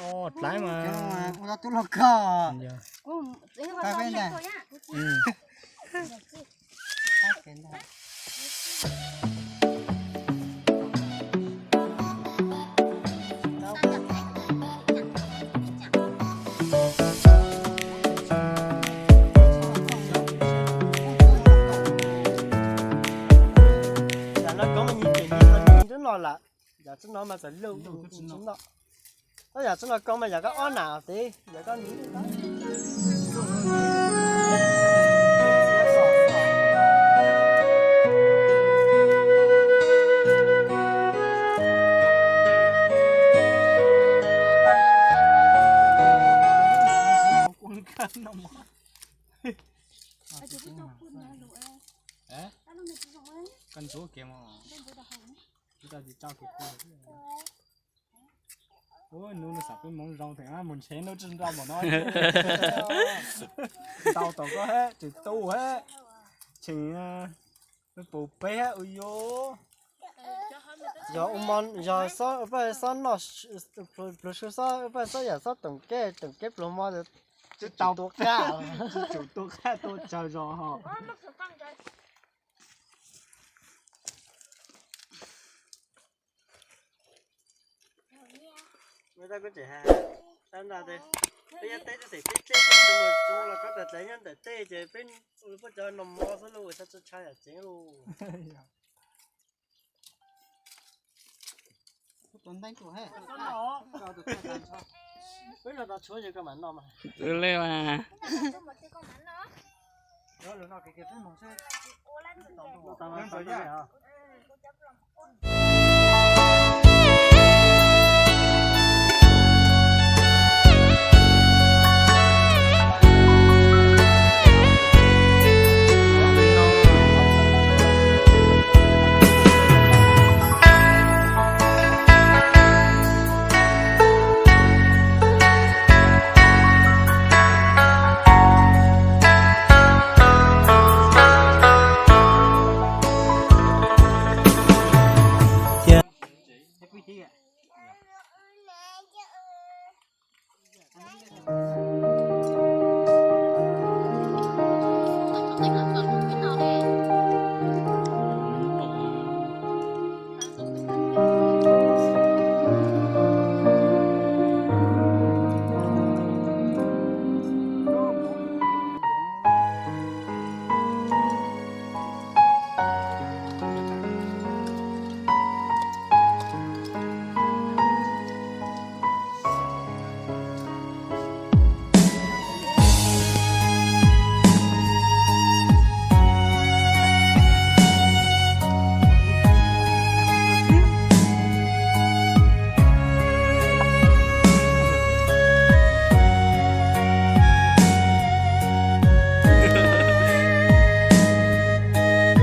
Dlaiv mas ua tau tub log koj. Peb ntag. Yam no koob mas nyias cem nyias txog nyias nruab no lawm. Yam tsob no mas txawm luj tsis noj. Tab yam tsob no koob mas yam koj ob nam tes yam koj nyiam. Koj ntxuav kiag mas, tsis tau tsis tso kiag. Ub, hnub no xav peb hmoov zoo theem mus ntshe hnub tsis nrau npaum no. Tau tau koj hab tsis tu hab, tseem pum peb hab ua yuav. Yog ua mo yog xob paj xob noj, pluag su xob paj xob yam xob toom keb toom keb pluag mo, tsis tau tua qab, tsis tsum tua qab tua tsawg zog ho. Peb yuav teb teb xeem teb teb tsis muaj los koj tas tas nyob ntawm tej ces peb ua puab cov no mov xwb lauj, tsis tshua yam tsev lauj. Peb los tau tshuav yog koj mam noj mas. Twb le mas.